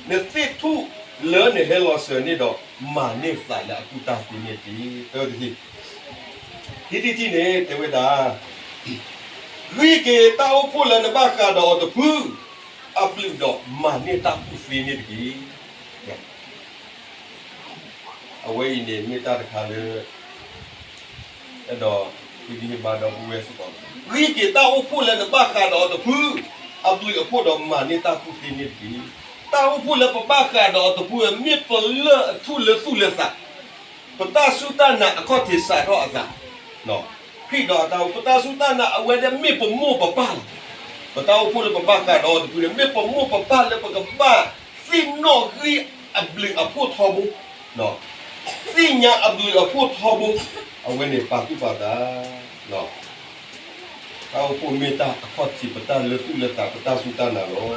နသ့ၣ်ထူၣ် လၢနဟဲလီၤစၢၤန့ၣ်ဒီး မၤန့ၢ်သးလၢအကူၣ်တၢ်သ့န့ၣ်တက့ၢ်. သၢတထံၣ်, ခံထံၣ်တထံၣ်န့ၣ် တဲဝဲဒၣ်, ဂံၢ်က့ၤတၢ်အိၣ်ဖှိၣ်လၢနဘၣ်ဃးဒီးအီၤတဖု အဘျုးဒီးမၤန့ၢ်တၢ်ကူၣ်သ့န့ၣ်တက့ၢ်. အဝဲအံၤန့ၣ်မ့ၢ်တၢ်တခါလၢ အဲၣ်ဒိးဟ့ၣ်ဂံၢ်ဟ့ၣ်ဘါဒီပုၢ်ဝဲၢ်စ့ၢ်ကီး, ဂံၢ်က့ၤတၢ်အိၣ်ဖှိၣ်လၢနဘၣ်ဃးဒီးအီၤတဖု အဘျုးအဖှိၣ်ဒီးမၤန့ၢ်တၢ်ကူၣ်သ့န့ၣ်တက့ၢ်. တၢ်အိၣ်ဖှိၣ်လၢပဘၣ်ဃးဒီးအီၤတဖု မ့ၢ်ပလၢၢ်အထူၣ်လၢသူၣ်လၢသး, ပတၢ်စူၢ်တၢ်နာ်အခီၣ်ထံးစးထီၣ်အသး, ခရံာ်ဒီးအတၢ်အိၣ်ဖှိၣ် ပတၢ်စူၢ်တၢ်နာ်အဝဲဒၣ်မ့ၢ်ပမိၢ်ပပၢ်လီၤ. ပတၢ်အိၣ်ဖှိၣ်လၢပဘၣ်ဃးဒီးအီၤတဖုန့ၣ် မ့ၢ်ပမိၢ်ပပၢ်လၢပကဘၣ်သ့ၣ်နီၣ်ဂံၢ်အဘျုးအဖှိၣ်ထီဘိ, သ့ၣ်ညါအဘျုးအဖှိၣ်ထီဘိ, အဝဲန့ၣ်ပာ်သူၣ်ပာ်သး, တၢ်အိၣ်ဖှိၣ်မ့ၢ်တၢ်အခီၣ်ထံး ပတၢ်လၢသူၣ်လၢသး ပတၢ်စူၢ်တၢ်နာ်လီၤ.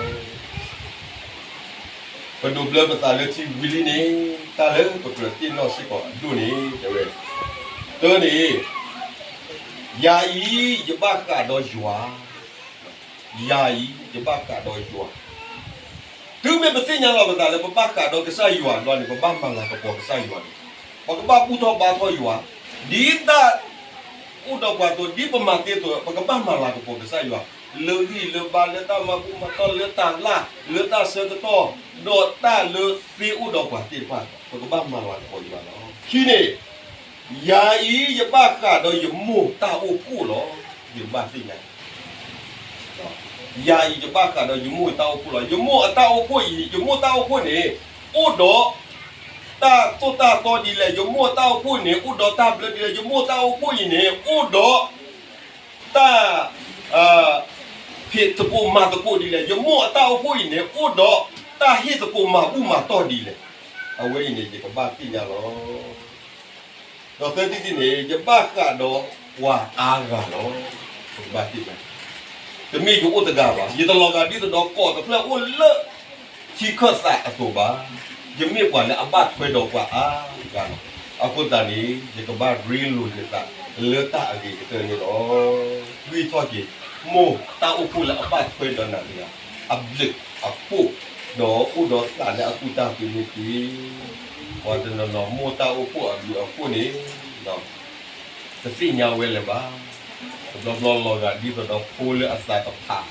ပဒိးဘျၢပသးလၢထံဝံၤလံန့ၣ် တၢ်လၢပကြၢးသ့ၣ်နီၣ်စ့ၢ်ကီးအဒိၣ်န့ၣ် တဲဝဲ, တၢန့ၣ်, ယၤအံၤယဘၣ်ဃးဒီးယွၤ, ယၤအံၤယဘၣ်ဃးဒီးယွၤ တုၤမ့ၢ်ပသ့ၣ်ညါလီၤပသးလၢပဘၣ်ဃးဒီးကစၢ်ယွၤလီၤန့ၣ် ပဘၣ်မၤလၤကပီၤကစၢ်ယွၤန့ၣ်, ပကဘၣ်ဘူၣ်ထီၣ်ဘါထီၣ်ယွၤ, ဒ်တၢ်အိၣ်ဒီးပှၤအသိး ဒ်ပမၤသ့အသိး ပကဘၣ်မၤလၤကပီၤကစၢ်ယွၤ, လၢဂံၢ်လၢဘါ လၢတၢ်မၤဘူၣ်မၤတီၢ် လၢတၢ်လၢ် လၢတၢ်ဆၢကတီၢ် ဒီးတၢ်လၢသ့အိၣ်ဒီးပှၤသ့ၣ်တဖၣ် ပကဘၣ်မၤလၤကပီၤယွၤလီၤ. ခံန့ၣ်, ယၤအံၤယဘၣ်ဃးဒီးယမိၢ်တၢ်အိၣ်ဖှိၣ်လီၤ. ယဘၣ်သ့ၣ်ညါ ယၤအံၤယဘၣ်ဃးဒီးယမိၢ်အတၢ်အိၣ်ဖှိၣ်လီၤ. ယမိၢ်အတၢ်အိၣ်ဖှိၣ်အံၤ ယမိၢ်တၢ်အိၣ်ဖှိၣ်န့ၣ် အိၣ်ဒီးတၢ်သိၣ်တၢ်သီဒ်လဲၣ်, ယမိၢ်အတၢ်အိၣ်ဖှိၣ်န့ၣ် အိၣ်ဒီးတၢ်ဘျၢဒ်လဲၣ်, ယမိၢ်အတၢ်အိၣ်ဖှိၣ်အံၤန့ၣ် အိၣ်ဒီးတၢ် ဖံးသကိးမၤသကိးဒ်လဲၣ်, ယမိၢ်အတၢ်အိၣ်ဖှိၣ်အံၤန့ၣ် အိၣ်ဒီးတၢ်ဟ့ၣ်သကိးမၤဘူၣ်မၤတီၢ်ဒ်လဲၣ်, အဝဲအံၤန့ၣ် ယကဘၣ်သ့ၣ်ညါလီၤ. ဒီးသၢထံၣ်တထံၣ်န့ၣ် ယဘၣ်ဃးဒီးပှၤအါဂၤလီၤ. ယကဘၣ်သ့ၣ်ညါ, တမ့ၢ်ယအိၣ်တဂၤဘၣ်, ယတလီၤဂာ်ဒ်သိးဒီးကီးတဖျၢၣ်အိၣ်လၢထံခၢၣ်သးအသိးဘၣ်. ယမ့ၢ်ပှၤလၢအဘၣ်ထွဲဒီးပှၤအါဂၤလီၤ. အဃိသတးန့ၣ် ယကဘၣ်ရ့လိာ်ယသးလၢတၢ်အဂ့ၤကတၢၢ်န့ၣ်လီၤ. ဂံၢ်ထီၣ်က့ၤ မိၢ်တၢ်အိၣ်ဖှိၣ်လၢအဘၣ်ထွဲဒီးနၤတဂၤ အဘျုးအဖှိၣ်, ဒီးအိၣ်ဒီးသးလၢအကူၣ်တၢ်သ့န့ၣ်တက့ၢ်. ပှၤတနီၤနီၤ မိၢ်တၢ်အိၣ်ဖှိၣ်အဘျုးအဖှိၣ်န့ၣ် တသ့ၣ်ညါဝဲလၢၤဘၣ်. တဘျီဘျီလီၤဂာ်ဒ်သိးဒီးဖိလၢအသးတဖး,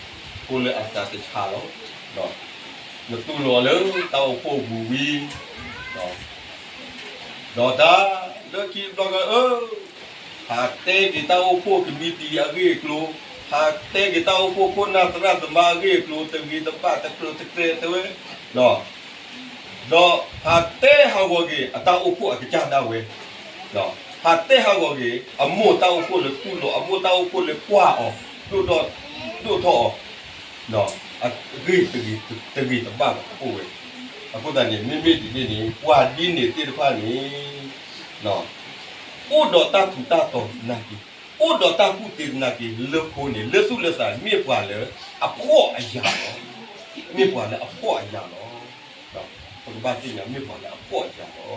ဖိလၢအသးတဆးလီၤ. နတူၢ်လိာ်အီၤလၢတၢ်အိၣ်ဖှိၣ်အပူၤဝံၤ ဒီးတၢ်လၢခံတဘျီဃီ အၢ ဟးတဲက့ၤတၢ်အိၣ်ဖှိၣ်ကမံးတံာ်အဂ့ၢ်အကျိၤ, ဟးတဲက့ၤတၢ်အိၣ်ဖှိၣ်ခိၣ်နၢ်သရၣ်သမါအဂ့ၢ်အကျိၤ တဂ့ၤတဘၣ်တကြၢးတကြဲးတဲဝဲ, ဒီးဟးတဲဟးဂီၤက့ၤအတၢ်အိၣ်ဖှိၣ်အကစၢ်ဒၣ်ဝဲ, ဟးတဲဟးဂီၤက့ၤ အမိၢ်တၢ်အိၣ်ဖှိၣ်လၢတူၢ်လိာ်, အမိၢ်တၢ်အိၣ်ဖှိၣ်လၢကွၢ်အီၤ, ဒိၣ်ထီၣ်ဒိၣ်ထီၣ်အီၤ, အဂ့ၢ်တဂ့ၤတဘၣ်ဘၣ်အိၣ်ဝဲ. အဃိသတးန့ၣ် မ့မ့ၢ်ဒ်န့ၣ်န့ၣ် ပှၤဒ်န့ၣ်သ့ၣ်တဖၣ်န့ၣ် အိၣ်ဒီးတၢ်ထူးတၢ်တီၤသနာ်က့, အိၣ်ဒီးတၢ်ကူၣ်သ့သနာ်က့ လၢဖိန့ၣ် လၢသူၣ်လၢသး မ့ၢ်ပှၤလၢအဖှီၣ်အယာ်လီၤ. မ့ၢ်ပှၤလၢအဖှီၣ်အယာ်လီၤ. ပကဘၣ်သ့ၣ်ညါ မ့ၢ်ပှၤလၢအဖှီၣ်အယာ်လီၤ.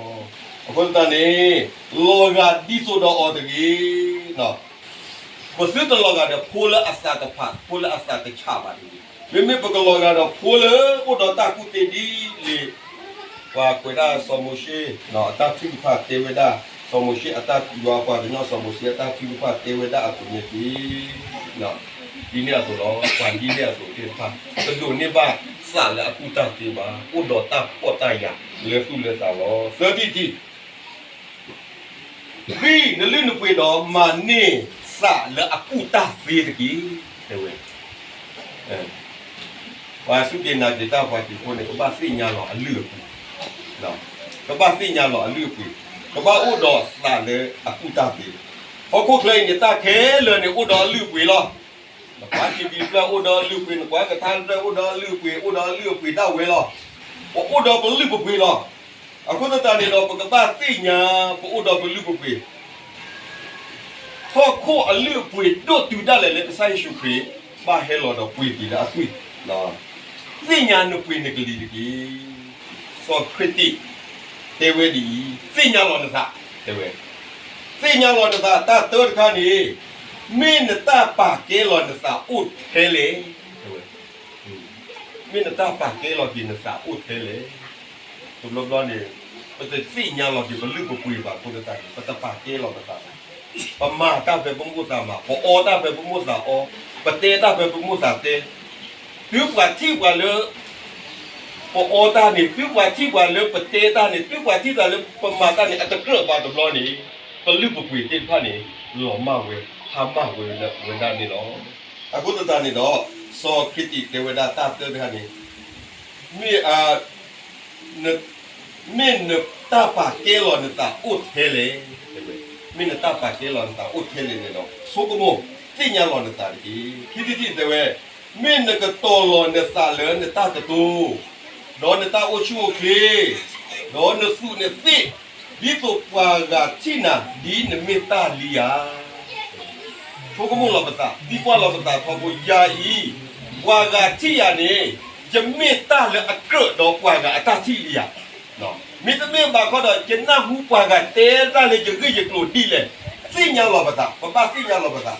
အဃိသတးန့ၣ် လီၤဂာ်ဒ်သိးဒီးအီၤတဂ့ၤ. ပသုတလီၤဂာ်ဒီးဖိလၢအသးတဖး, ဖိလၢအသးတဆးဘၣ်တဂ့ၤ. မ့မ့ၢ်ပကလီၤဂာ်ဒီးဖိလၢအိၣ်ဒီးတၢ်ကူၣ်သ့ဒ်လဲၣ် ပှၤကွဲးဒၣ်စီၤမိၤၡ့ အတၢ်ထုကဖၣ်တဲဝဲဒၣ်, စီၤမိၤၡ့အတၢ် ယွၤပှၤကညီစီၤမိၤၡ့အတၢ်ထုကဖၣ်တဲဝဲဒၣ်အသိးန့ၣ်တက့ၢ်. ဒ်န့ၣ်အသိးလီၤ. ပှၤဒ်န့ၣ်အသိးသ့ၣ်တဖၣ် တဒိးန့ၢ်ဘၣ်သးလၢအကူၣ်တၢ်သ့ဘၣ်, အိၣ်ဒီးတၢ်ဖှီၣ်တၢ်ယာ်လၢသူၣ်လၢသးလီၤ. သၢထံၣ်တထံၣ် ဃံနလုၢ်နပှ့ၤဒီးမၤန့ၢ်သးလၢအကူၣ်တၢ်သ့တက့ၢ်. တဲဝဲ ပှၤစူၢ်က့ၤနာ်က့ၤတၢ်ပှၤဟံၣ်ဖိန့ၣ် ကဘၣ်သ့ၣ်ညါလီၤအလုၢ်အပှ့ၤ, ကဘၣ်သ့ၣ်ညါလီၤအလုၢ်အပှ့ၤ, ကဘၣ်အိၣ်ဒီးသးလၢအကူၣ်တၢ်သ့. ဟီၣ်ခိၣ်ချၢအံၤန့ၣ် တၢ်ခဲလၢာ်န့ၣ် အိၣ်ဒီးအလုၢ်အပှ့ၤလီၤ. နကွၢ်ထံဘံၣ်တဖျၢၣ်အိၣ်ဒီးအလုၢ်အပှ့ၤ, နကွၢ်ကထါတဖျၢၣ်အိၣ်ဒီးအလုၢ်အပှ့ၤ, အိၣ်ဒီးအလုၢ်အပှ့ၤဒၣ်ဝဲလီၤ. ပအိၣ်ဒီးပလုၢ်ပပှ့ၤလီၤ. အဃိသတးန့ၣ်ဒီး ပကဘၣ်သ့ၣ်ညါ ပအိၣ်ဒီးပလုၢ်ပပှ့ၤ ဟီၣ်ခိၣ်အလုၢ်အပှ့ၤဒိၣ်တုၤဒၣ်လဲာ်လၢကစၢ်ယ့ၣ်ၡူးခရံာ် ဘၣ်ဟဲလီၤဒီးပှ့ၤက့ၤလၢအသွံၣ်, သ့ၣ်ညါနပှ့ၤနကလံၤတက့ၢ်. စီၤခရံာ်တ့ၢ်တဲဝဲဒ်အံၤ, သ့ၣ်ညါလီၤနသး, တဲဝဲ, သ့ၣ်ညါလီၤနသး တၢ်တၢတခါန့ၣ်, မ့ၢ်နတၢ်ပာ်ကဲလီၤနသးအိၣ်ထဲလဲၣ်, တဲဝဲ, မ့ၢ်နတၢ်ပာ်ကဲလီၤက့ၤနသးအိၣ်ထဲလဲၣ်. တဘျီဘျီန့ၣ် ပတသ့ၣ်ညါလီၤက့ၤပလုၢ်ပပှ့ၤဘၣ်အဃိသတးန့ၣ် ပတပာ်ကဲလီၤပသးဘၣ်. ပမၤတၢ်ဖဲပမိၣ်သးမၤ, ပအီတၢ်ဖဲပမိၣ်သးအီ, ပတဲတၢ်ဖဲပမိၣ်သးတဲ, သုပှၤထံၣ်ပှၤလၢ ပအီတၢ်န့ၣ်, သုပှၤထံၣ်ပှၤလၢပတဲတၢ်န့ၣ်, သုပှၤထံၣ်သးလၢပမၤတၢ်န့ၣ် အတကြၢးပှၤတဘျီန့ၣ် ပလုၢ်ပပှ့ၤသ့ၣ်တဖၣ်န့ၣ် လီၤမၢ်ဝဲ, ဟါမၢ်ဝဲလၢအဝဲဒၣ်န့ၣ်လီၤ. အဃိသတးန့ၣ်ဒီး စီၤခ့တံၣ်တဲဝဲဒၣ်တၢ်သၢတခါန့ၣ် မ့ၢ် မ့ၢ်နတၢ်ပာ်ကဲလီၤနသးအိၣ်ထဲလဲၣ်, တဲဝဲ, မ့ၢ်နတၢ်ပာ်ကဲလီၤနသးအိၣ်ထဲလဲၣ်န့ၣ်ဒီး ဆိကမိၣ်သ့ၣ်ညါလီၤနသးတက့ၢ်. ခံထံၣ်တထံၣ်တဲဝဲ, မ့ၢ်နကတီၤလီၤနသးလၢနတၢ်ကတိၤ, ဒီးနတၢ်အိၣ်ဆူၣ်အိၣ်ချ့, ဒီးနသူးနသ့ၣ်, ဒ်သိးပှၤဂၤထံၣ်နၤ ဒ်နမ့ၢ်တၢ်လံဧါ. ဆိကမိၣ်လီၤပသး, သံကွၢ်လီၤပသးထီဘိ ယၤအံၤ, ပှၤဂၤထံၣ်ယၤန့ၣ် ယမ့ၢ်တၢ်လၢအကြၢးဒီးပှၤဂၤအတၢ်ထံၣ်လံဧါ. မ့တမ့ၢ်ဘၣ်ခီဒီး ယနၢ်ဟူပှၤဂၤတဲတၢ်လၢယဂ့ၢ်ယကျိၤဒ်လဲၣ်, သ့ၣ်ညါလီၤပသး, ပဘၣ်သ့ၣ်ညါလီၤပသး.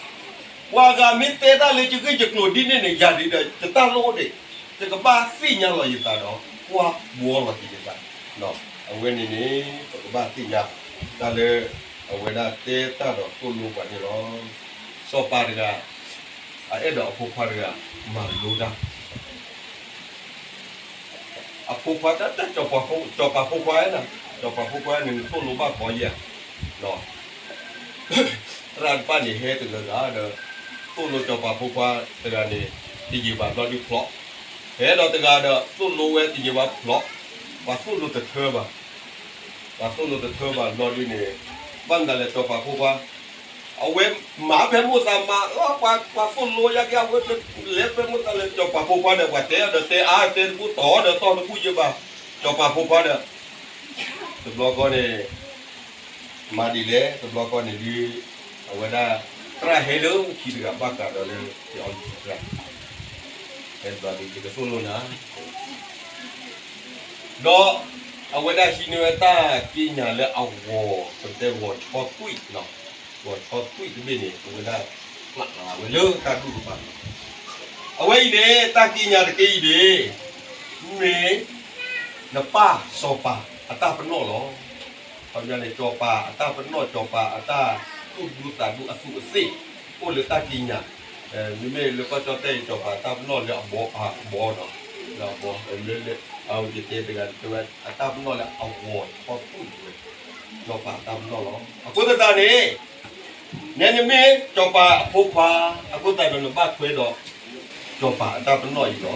ပှၤဂၤမ့ၢ်တဲတၢ်လၢယဂ့ၢ်ယကျိၤဒ်န့ၣ်န့ၣ် ယၤဒ်ဒီး ယတၢ်လိၣ်အိၣ်ဒံး, ယကဘၣ်သ့ၣ်ညါလီၤယသးဒီး ကွၢ်ဘှီလီၤက့ၤယသး. အဝဲန့ၣ်န့ၣ် ပကဘၣ်သ့ၣ်ညါ တၢ်လၢ အဝဲဒၣ်တဲတၢ်ဒီးသိၣ်လိပှၤန့ၣ်လီၤ. စီၤပၤတဂၤ အအဲၣ်ဒိးအဖိခွါတဂၤ မၤလိတၢ် အဖိခွါတၢ်တၢ် စီၤပၤဖိခွါ, စီၤပၤဖိခွါန့ၣ် သိၣ်လိဘၣ်ဖီယဲၢ်ဧါ. သရၣ်တဖၣ်န့ၣ်ဟဲတဂၤဂၤဒီး သိၣ်လိစီၤပၤဖိခွါတဂၤန့ၣ် တယံာ်ဘၣ်ဘျီဒုးဖျိး, ဟဲဒီးတဂၤဒီး သိၣ်လိဝဲတယံာ်ဘၣ်ဖျိး, ပှၤသိၣ်လိတထၢဘၣ် ပှၤသိၣ်လိတထၢဘၣ်ဘျီဒုးန့ၣ် ဘၣ်မနုၤလဲၣ်စီၤပၤဖိခွါ အဝဲမၤဖဲမိၣ်သးမၤ, ပှၤသိၣ်လိယါက့ အဝဲလဲၤဖဲမိၣ်သးလဲၤ စီၤပၤဖိခွါဒီး ပှၤတဲအီၤဒီးတဲအါ တဲတဘူၣ်တီၤဒီးတီၤတဘူၣ်ယဲၢ်ဘၣ်, စီၤပၤဖိခွါဒီး တဘျီဃီန့ၣ် မၤဒ်လဲၣ် တဘျီဃီန့ၣ်ဒ် အဝဲဒၣ် သရၣ်ဟဲလၢခံတဂၤဘၣ်ဃးဒီးလၢ ယအီၣ်ယသရၣ် ဟဲတဘျီဒ် ယကသိၣ်လိနၤ ဒီး အဝဲဒၣ်ဟံးန့ၢ်ဝဲတၢ်က့ညါလၢအဂီၤ ပတဲဂီၤဆီသွံၣ်, ဂီၤဆီသွံၣ်တဘ့ၣ်န့ၣ် အဝဲဒၣ် ပာ်လီၤဝဲလၢတၢ်ဒူၣ်တဖၣ်န့ၣ်, အဝဲအံၤန့ၣ် တၢ်က့ညါတက့အံၤန့ၣ် မ့ၢ် နပၢ်စီၤပၤအတၢ်ပနီၣ်လီၤ. ခီပညီန့ၣ် စီၤပၤအတၢ်ပနီၣ် စီၤပၤအတၢ်သူၣ်ဒူသးဒူအသူးအသ့ၣ် အိၣ်လၢတၢ်က့ညါ, မ့မ့ၢ်လၢကီၢ်ကၠီၣ်တဲၣ်အံၤ စီၤပၤအတၢ်ပနီၣ်လၢအဘီ, အဘီဒီး လၢအဘီ, လၢ လၢ အဝဲယတဲတဂၤ တဲဝဲအတၢ်ပနီၣ်လၢအဂီၤထီၣ်သူၣ်ဝဲ, စီၤပၤအတၢ်ပနီၣ်လီၤ. အဃိသတးန့ၣ် နဲနမ့ၢ်စီၤပၤအဖိခွါ အဃိသတးဒီးနဘၣ်ထွဲဒီး စီၤပၤအတၢ်ပနီၣ်အံၤလီၤ.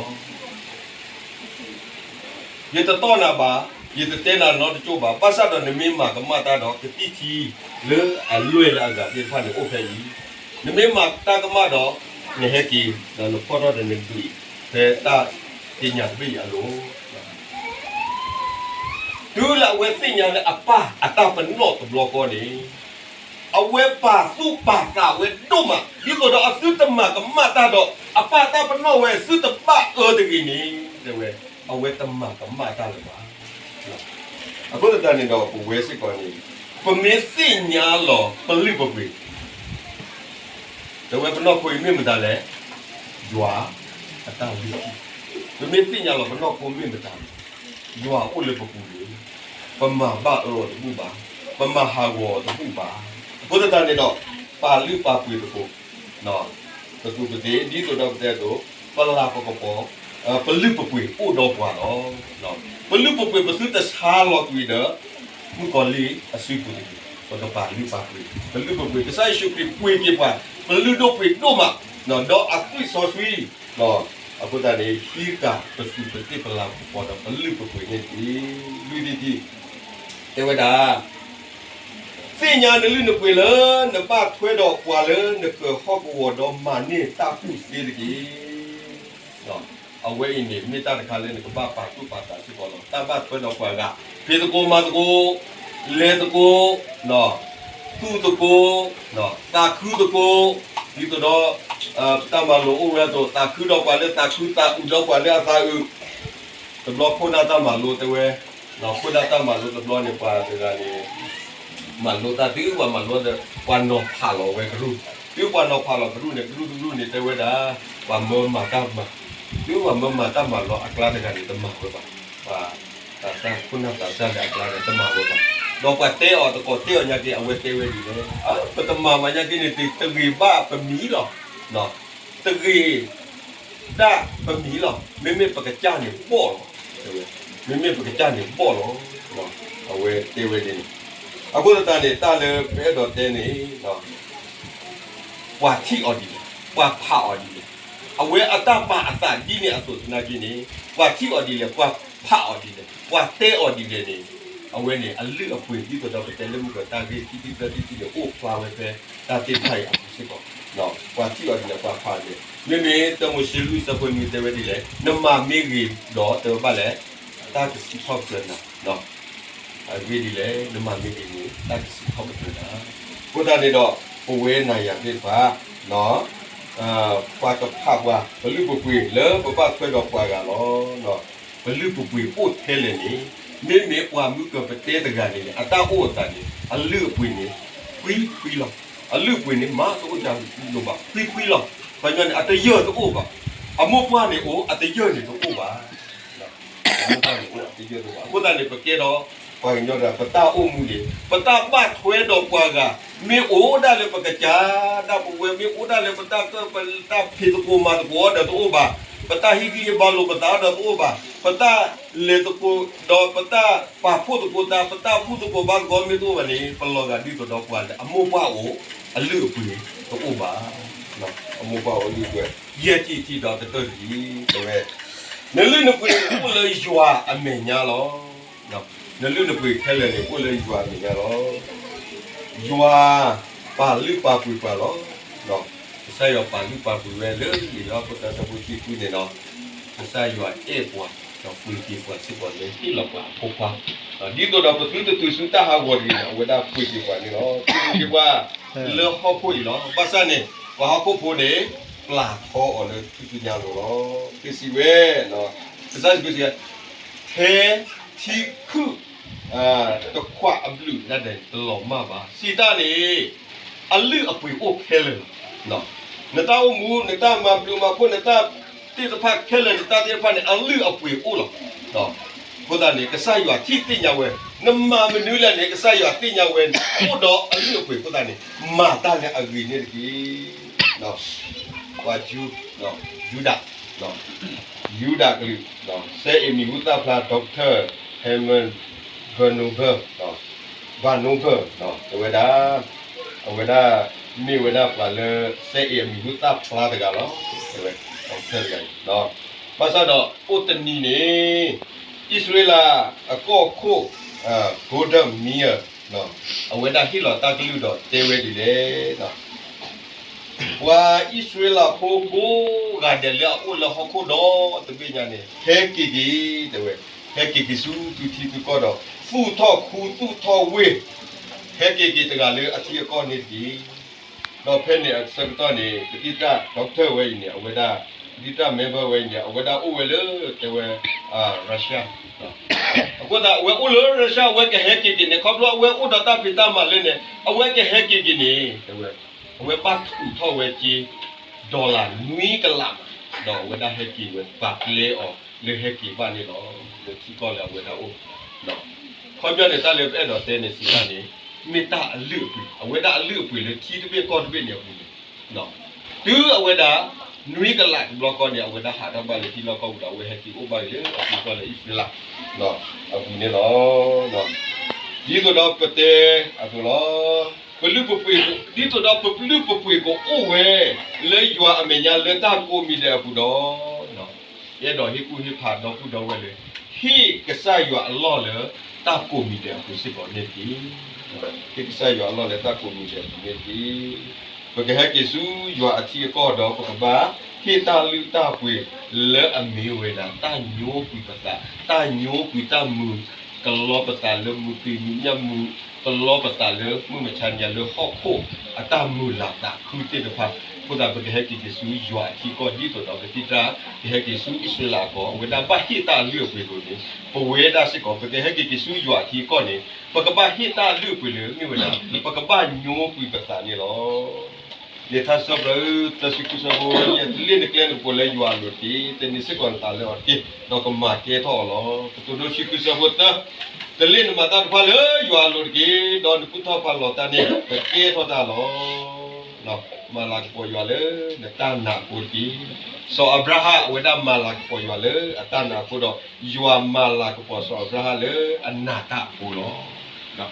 ယတတီၢ်နၤဘၣ်, ယတတဲနၤနီတကၠိၢ်ဘၣ်, ဘၣ်ဆၣ်ဒီးနမ့ၢ်မၤကမၣ်တၢ်ဒီး ကသံၣ်ထံလၢအလွဲၢ်လၢအဂၤသ့ၣ်တဖၣ်န့ၣ်အိၣ်ဖဲအံၤ, နမ့ၢ်မၤတၢ်ကမၣ်ဒီး နဟဲက့ၤ ဒီးနဖီၣ်ထီၣ်ဒီးနဒုးအံၤ ဖဲတၢ်က့ညါတဘ့ၣ်အံၤအလိၤ တုၤလၢအဝဲသ့ၣ်ညါလၢအပၢ်အတၢ်ပနီၣ်တဘျီဃီန့ၣ် အဝဲပာ်သူၣ်ပာ်သးဝဲဒိၣ်မး ဒ်သိးဒီးအသုတမၤကမၣ်တၢ်ဒီး အပၢ်တၢ်ပနီၣ်ဝဲသုတဘၣ်အၢတဂ့ၤန့ၣ် တဲဝဲ အဝဲတမၤကမၣ်တၢ်လၢၤဘၣ်. အဃိသတးန့ၣ်ဒီး ပဝဲစ့ၢ်ကီးန့ၣ် ပမ့ၢ်သ့ၣ်ညါလီၤပလုၢ်ပပှ့ၤ တဲဝဲပနီၢ်ခိအံၤမ့ၢ်မတၤလဲၣ်, ယွၤအတၢ်လုၢ်ဟံၣ်, ပမ့ၢ်သ့ၣ်ညါလီၤပနီၢ်ခိမ့ၢ်မတၤလဲၣ်, ယွၤအိၣ်လၢပပူၤန့ၣ် ပမၤဘၣ်အၢအီၤတဘူၣ်ဘၣ်, ပမၤဟးဂီၤအီၤတဘူၣ်ဘၣ်. အဃိသတးန့ၣ်ဒီး ပာ်လုၢ်ပာ်ပှ့ၤသကိး ပသူးပသ့ၣ် ဒ်သိးဒီးပတဲအသိး ပလၤပကပီၤ ပလုၢ်ပပှ့ၤအိၣ်ဒီးပှၤလီၤ. ပလုၢ်ပပှ့ၤပသုတဆါလီၤကွံာ်ဒီး မုၣ်ကီၤလံၢ်အစုပူၤတဂ့ၤ, ပကပာ်လုၢ်ပာ်ပှ့ၤ ပလုၢ်ပပှ့ၤ ကစၢ်ယ့ၣ်ၡူးခရံာ်ပှ့ၤက့ၤပှၤ ပလုၢ်ဒိၣ်ပှ့ၤဒိၣ်မး ဒီးအသွံၣ်စီဆှံ အဃိသတးန့ၣ် ဟံးဃာ်ပသူးပသ့ၣ်ပလၤပကပီၤဒီးပလုၢ်ပပှ့ၤန့ၣ်တက့ၢ်. လွံၢ်ထံၣ်တထံၣ် တဲဝဲဒၣ် သ့ၣ်ညါနလုၢ်နပှ့ၤလၢ နဘၣ်ထွဲဒီးပှၤလၢနကဟီၣ်ကဝီၤဒီးမၤန့ၢ်တၢ်ကူၣ်သ့တက့ၢ်. အဝဲအံၤန့ၣ် မ့ၢ်တၢ်တခါလၢနကဘၣ်ပာ်သူၣ်ပာ်သးစ့ၢ်ကီးလီၤ. တၢ်ဘၣ်ထွဲဒီးပှၤဂၤ ဖံးသကိးမၤသကိး လဲၤသကိး သူၣ်သကိး သးခုသကိး ဒ်သိးဒီး တၢ်မၤလိာ်အိၣ်ဝဲအသိး သးခုဒီးပှၤလၢသးခု သးအုးဒီးပှၤလၢအသးအုး တဘျီခိၣ်နၢ်တၢ်မၤလိတဲဝဲ ခိၣ်နၢ်တၢ်မၤလိတဘျီန့ၣ် ပှၤတဂၤန့ၣ် မၤလိတၢ်တုၤပှၤမၤလိဒီး ပှၤနီၤဖးလီၤဝဲကရူၢ်, တုၤပှၤနီၤဖးလီၤကရူၢ်န့ၣ် ကရူၢ်တကရူၢ်န့ၣ် တဲဝဲဒၣ် ပှၤမၢမၤတၢ်မၤ, တုၤပှၤမၢမၤတၢ်မၤလီၤအကျါတဂၤန့ၣ် တမၤဝဲဘၣ်, ပှၤ တၢ်ခိၣ်နၢ်သးစၢ်လၢအကျါဒီးတမၤဝဲဘၣ်. ဒီးပှၤတဲအီၤတကိးတဲအီၤညါက့ၤ အဝဲတဲဝဲဒ်လဲၣ်, ပတမၤမၤညါက့ၤန့ၣ် တဂ့ၤဘၣ်ပမံၤလီၤ. တဂ့ၤဒၣ်ပမံၤလီၤ. မ့မ့ၢ်ပကစၢ်န့ၣ်ဘီၣ်လီၤ. မ့မ့ၢ်ပကစၢ်န့ၣ်ဘီၣ်လီၤ. အဝဲတဲဝဲဒ်န့ၣ်. အဃိသတးန့ၣ် တၢ်လၢပအဲၣ်ဒိးတဲန့ၣ် ပှၤထံၣ်အီၤဒ်လဲၣ်, ပှၤဖးအီၤဒ်လဲၣ်. အဝဲအတၢ်ပာ်အသးဒ်န့ၣ်အသိးသနာ်က့န့ၣ် ပှၤထံၣ်အီၤဒ်လဲၣ်, ပှၤဖးအီၤဒ်လဲၣ်, ပှၤတဲအီၤဒ်လဲၣ်န့ၣ် အဝဲန့ၣ်အလုၢ်အပှ့ၤ ဒ်သိးဒီးပတဲလၢမုၢ်ကီၤတၢ်ဂ့ၢ် ထံသံသၢသံန့ၣ် အိၣ်ဖျါဝဲဖဲတၢ်သ့ၣ်တဖၣ်အံၤအပူၤစ့ၢ်ကီး. ပှၤထံၣ်အီၤဒ်လဲၣ် ပှၤဖးအီၤဒ်လဲၣ်. မ့မ့ၢ်တၢမိၤၡ့လွံၢ်ဆၢဖိနွံတဲဝဲဒ်လဲၣ်, နမၤမ့ၢ်ဂ့ၤဒီးတဲဝဲဘၣ်လဲၣ်, တၢ်ကစံးထီၣ်ပတြၢၤနၤ အဂ့ၢ်ဒ်လဲၣ်, နမၤမ့ၢ်ဂ့ၤန့ၣ် တၢ်ကစံးထီၣ်ပတြၢၤနၤ. အဃိသတးန့ၣ်ဒီး ပဝဲနၤယၤသ့ၣ်တဖၣ် ပှၤကဖးပှၤ ပလုၢ်ပပှ့ၤလၢပဘၣ်ထွဲဒီးပှၤဂၤလီၤ. ပလုၢ်ပပှ့ၤအိၣ်ထဲလဲၣ်န့ၣ် မ့မ့ၢ်ပှၤမုၢ်ကပတဲတဂၤန့ၣ် အတၢ်အိၣ်အသးန့ၣ် အလုၢ်အပှ့ၤန့ၣ် ဖှံဖှံလီၤ. အလုၢ်အပှ့ၤန့ၣ် မၤတအိၣ်တၢ်လိၤဘၣ်, ဖှံဖှံလီၤ. ပှၤညီန့ၣ် အတယၢၢ်တအိၣ်ဘၣ်. အမိၢ်ပှၢ်န့ၣ်အိၣ် အတယၢၢ်န့ၣ်တအိၣ်ဘၣ်. အမိၢ်ပှၢ်န့ၣ်အိၣ် အတယၢၢ်တအိၣ်ဘၣ်. အဃိသတးန့ၣ် ပကဲဒီး ပှၤကညီဒီး ပတၢ်အိၣ်မူန့ၣ် ပတၢ်ဘၣ်ထွဲဒီးပှၤဂၤ မ့ၢ်အိၣ်ဒၣ်လၢပကစၢ်ဒၣ်ပဝဲ မ့ၢ်အိၣ်ဒၣ်လၢပတၢ်ကၢၣ် ပတၢ်ဖံးသကိးမၤသကိးအီၤဒီးတအိၣ်ဘၣ်. ပတၢ်ဟ့ၣ်ဂံၢ်ဟ့ၣ်ဘါလိာ်ပသးအီၤဒီးတအိၣ်ဘၣ်. ပတၢ်လဲၤသကိးဒီးပတၢ်ပာ်ဖှိၣ်သကိးသး ပတၢ်ဘူၣ်သကိးဘါသကိးမ့ၢ်တအိၣ်ဘၣ်န့ၣ် ပလီၤဂာ်ဒ်သိးဒီးပှၤလၢအမိၢ်ပှၢ်အိၣ် အလုၢ်အပှ့ၤတအိၣ်ဘၣ်. အမိၢ်ပှၢ်အိၣ်လုၢ်အပှ့ၤ ယဲၢ်ထံၣ်ထံၣ်ဒီးကတၢၢ်တထံၣ် တဲဝဲ နလုၢ်နပှ့ၤန့ၣ်အိၣ်လၢယွၤအမဲာ်ညါလီၤ. နလုၢ်နပှ့ၤခဲလၢာ်န့ၣ် အိၣ်လၢယွၤအမဲာ်ညါလီၤ. ယွၤပာ်လုၢ်ပာ်ပှ့ၤပှၤလီၤ. ကစၢ်ယွၤပာ်လုၢ်ပာ်ပှ့ၤဝဲလၢလံာ်ယိၤဟၣ်အဆၢဒိၣ်တဆံဃုန့ၣ်ဒီး ကစၢ်ယွၤအဲၣ်ပှၤ ဒီးပှ့ၤက့ၤပှၤစ့ၢ်ကီးလၢဟ့ၣ်လီၤပှၤအဖိခွါ ဒ်သိးဒီးပသုတတုၤဆူတၢ်ဟးဂီၤတဂ့ၤန့ၣ် အဝဲဒၣ်ပှ့ၤက့ၤပှၤန့ၣ်လီၤ. ပှ့ၤက့ၤပှၤလၢဟီၣ်ခိၣ်အံၤလီၤ. ဘၣ်ဆၣ်န့ၣ် ပှၤဟီၣ်ခိၣ်ဖိန့ၣ် ပျၢ်ထီအီၤလၢထူၣ်စုညါအလိၤလီၤ. ကစံးဝဲ ကစၢ်ယ့ၣ်ၡူးစံးဝဲ ထဲထံခုၣ် တခွးအဘျုးဒၣ်ဒဲးတလီၤမၢ်ဘၣ်. စံးတၢ်န့ၣ် အလုၢ်အပှ့ၤအိၣ်ခဲလၢာ်လီၤ. နတၢ်အိၣ်မူ နတၢ်မၤဘျုးမၤဖှိၣ် နတၢ်သ့ၣ်တဖၣ်ခဲလၢာ် နတၢ်သ့ၣ်တဖၣ်န့ၣ် အလုၢ်အပှ့ၤအိၣ်လီၤ. အဃိသတးန့ၣ် ကစၢ်ယွၤထံၣ်သ့ၣ်ညါဝဲ နမၤမနုၤလဲၣ်န့ၣ် ကစၢ်ယွၤသ့ၣ်ညါဝဲ အိၣ်ဒီးအလုၢ်အပှ့ၤအဃိသတးန့ၣ် မၤတၢ်လၢအဂ့ၤန့ၣ်တက့ၢ်. ပှၤယူ ယူဒၤ ယူဒၤကလုာ် စဲအ့ၣ်မံၤဟူသၣ်ဖျါ Doctor Herman Vandervelde Vandervelde တဲဝဲဒၣ် အဝဲဒၣ် မ့ၢ်ဝဲဒၣ်ပှၤလၢ စဲအ့ၣ်အမံၤဟူသၣ်ဖျါတဂၤလီၤ. တဲဝဲ doctor တဂၤအံၤ ဘၣ်ဆၣ်ဒီးအိၣ်တနံၤန့ၣ် အံၣ်စရ့လးအကီၢ်ခိၣ် Golda Meir အဝဲဒၣ်ဟ့ၣ်လီၤတၢ်ကလုၢ်ဒီးတဲဝဲဒ်လဲၣ် ပှၤအံၣ်စရ့လးဖိကိးဂၤဒဲးလၢအအိၣ်လၢဟီၣ်ခိၣ်ဒီတဘ့ၣ်ညါန့ၣ် ဟဲက့ၤက့ၤ တဲဝဲ ဟဲက့ၤက့ၤဆူသုထံသုကီၢ်ဒီး သူၣ်ထီၣ်ခူသူၣ်ထီၣ်ဝ့ၢ် ဟဲက့ၤက့ၤတဂၤလၢအထံအကီၢ်န့ၣ်တက့ၢ်. ဒီးဖဲန့ၣ်အဆၢကတီၢ်န့ၣ် ပတံၢ်တၢ် doctor ဝဲအံၤန့ၣ် အဝဲဒၣ် ပတံၢ်တၢ် member ဝဲအံၤန့ၣ် အဝဲဒၣ်အိၣ်ဝဲလၢ တဲဝဲ Russia အဃိသတး အဝဲအိၣ်လၢ Russia အဝဲကဟဲက့ၤက့ၤန့ၣ် ခီဖျိအဝဲအိၣ်ဒီးတၢ်ဖံးတၢ်မၤလၢန့ၣ် အဝဲကဟဲက့ၤက့ၤန့ၣ် တဲဝဲ အဝဲဘၣ်ထုးထီၣ်ဝဲက့ၤ dollar နွံကလးမး ဒီးအဝဲဒၣ်ဟဲက့ၤဝဲ ပာ်ပျဲအီၤလၢဟဲက့ၤဘၣ်န့ၣ်လီၤ. လၢထံကီၢ်လၢအဝဲဒၣ်အိၣ် ခီပညီန့ၣ် တၢ်လၢပအဲၣ်ဒိးတဲန့ၣ်စံးတၢ်န့ၣ် မ့ၢ်တၢ်အလုၢ်အပှ့ၤ အဝဲဒၣ်အလုၢ်အပှ့ၤလၢထံတဘ့ၣ်ကီၢ်တဘ့ၣ်န့ၣ်အပူၤန့ၣ် တုၤအဝဲဒၣ် နွံကလးတဘျီဃီန့ၣ် အဝဲဒၣ်ဟးထီၣ်ဘၣ်လၢထံလီၢ်ကီၢ်ပူၤဒီး အဝဲဟဲက့ၤအိၣ်ဘၣ်အံၤလၢအထံကီၢ်လၢအံၣ်စရ့လး အပူၤန့ၣ်လီၤ. ဒ်သိးဒီးပတဲအသိးလီၤ. ပလုၢ်ပပှ့ၤ ဒ်သိးဒီးပလုၢ်ပပှ့ၤကအိၣ်ဝဲ လၢယွၤအမဲာ်ညါလၢတၢ်ကိးမံၤဒဲးအပူၤဒီး ယအဲၣ်ဒိးဟ့ၣ်ကူၣ်ဟ့ၣ်ဖးဒီပုၢ်ဒီဝဲၢ်လၢ ဟ့ၣ်ကစၢ်ယွၤအလီၢ်လၢတၢ်ကိးမံၤဒဲးအပူၤစ့ၢ်ကီးန့ၣ်တက့ၢ်. ဟ့ၣ်ကစၢ်ယွၤအလီၢ်လၢတၢ်ကိးမံၤဒဲးအပူၤန့ၣ်တက့ၢ်. ပကဟဲက့ၤဆူယွၤအထံအကီၢ်ဒီး ပကဘၣ်ဟ့ၣ်တၢ်လုၢ်တၢ်ပှ့ၤလၢအမ့ၢ်ဝဲဒၣ် တၢ်ညိကွံာ်ပသး တၢ်ညိကွံာ်တၢ်မုာ် ကလီပသးလၢမုာ်သံၣ်မုာ်ညၣ်မုာ် ကလီပသးလၢမုၢ်မဆါညါလၢဟီၣ်ခိၣ်အတၢ်မုာ်လၤသးခုသ့ၣ်တဖၣ် အဃိသတး ပကဟဲက့ၤက့ၤဆူယွၤအထံကီၢ်ဒ်သိးဒီးပတံၢ်တၢ် ကဟဲက့ၤဆူအံၣ်စရ့လးအကီၢ် အဝဲဒၣ်ဘၣ်ဟ့ၣ်တၢ်အလုၢ်အပှ့ၤအသိးန့ၣ် ပဝဲဒၣ်စ့ၢ်ကီး ပကဟဲက့ၤက့ၤဆူယွၤအထံကီၢ်န့ၣ် ပကဘၣ်ဟ့ၣ်တၢ်အလုၢ်အပှ့ၤလၢမ့ၢ်ဝဲဒၣ် ပကဘၣ်ညိကွံာ်ပသးန့ၣ်လီၤ. လံာ်ထါစံးထီၣ်ပတြၢၤ သၢဆံဃုဆၢဖိယဲၢ်, တလ့ၣ်နကျဲနကပူၤလၢယွၤအလိၤတက့ၢ်, တန့ၢ်စ့ၢ်ကီးနသးလၢအီၤတက့ၢ်, ဒီးကမၤကဲထီၣ်အီၤလီၤ. ကတိၤဒိ ဆံဃုဆၢဖိသၢ, တလ့ၣ်နမၤတၢ်တဖၣ်လၢယွၤအလိၤတက့ၢ်, ဒီးနကူၣ်ထီၣ်ဖးလီၤတၢ်န့ၣ် ကကဲထီၣ်တၢ်လီၤ. မၤလၤကပီၤယွၤလၢနတၢ်နာ်အဃိတက့ၢ်. စီၤအၤဘြၤဟၣ် အဝဲဒၣ်မၤလၤကပီၤယွၤလၢအတၢ်နာ်အဃိဒီး ယွၤမၤလၤကပီၤစီၤအၤဘြၤဟၣ်လၢအနာ်တၢ်အဃိလီၤ.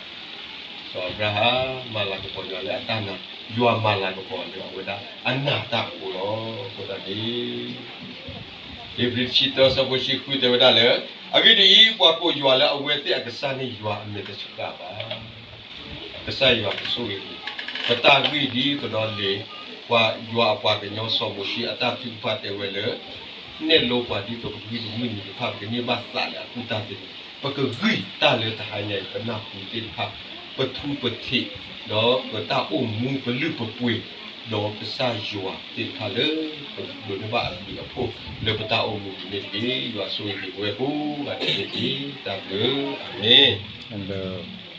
စီၤအၤဘြၤဟၣ် မၤလၤကပီၤယွၤလၢအတၢ်နာ်, ယွၤမၤလၤကပီၤလၢအဝဲဒၣ်အနာ်တၢ်အဃိလီၤ. အဃိသတးန့ၣ် ဧ့ၤဘြံၤတဆံသၢဆၢဖိတဆံဃုတဲဝဲဒၣ်လၢ, အဂ့ၢ်ဒ်အံၤ, ပှၤကိးယွၤလၢအဝဲသ့ၣ်အကစၢ်န့ၣ်ယွၤအမဲာ်တဆှးဘၣ်. ကစၢ်ယွၤကဆိၣ်ဂ့ၤပှၤ, ပတၢ်ဂ့ၢ်ဒ်သိးဒီးလံာ်, ပှၤယွၤအပှၤကညီစီၤမိၤၡ့အတၢ်ထုကဖၣ်တဲဝဲလၢ နဲၣ်လိပှၤဒ်သိးပကဂံၢ်ပမုၢ်နံၤတဖၣ် ပကန့ၢ်ဘၣ်သးလၢအကူၣ်တၢ်သ့န့ၣ်, ပကဂံၢ်တၢ်လၢတဟါညါအံၤ ပနၢ်ဟူသ့ၣ်တဖၣ်, ပထူပထံး, ဒီးပတၢ်အိၣ်မူပလုၢ်ပပှ့ၤ, ဒီးကစၢ်ယွၤသ့ၣ်တဖၣ်လၢ ပဒိးန့ၢ်ဘၣ်အဘျုးအဖှိၣ်လၢပတၢ်အိၣ်မူပူၤန့ၣ်တက့ၢ်. ယွၤဆိၣ်ဂ့ၤက့ၤပဝဲကိးဂၤဒဲးန့ၣ်တက့ၢ်. တၢ်ဘျုး, အၤမ့ၣ်.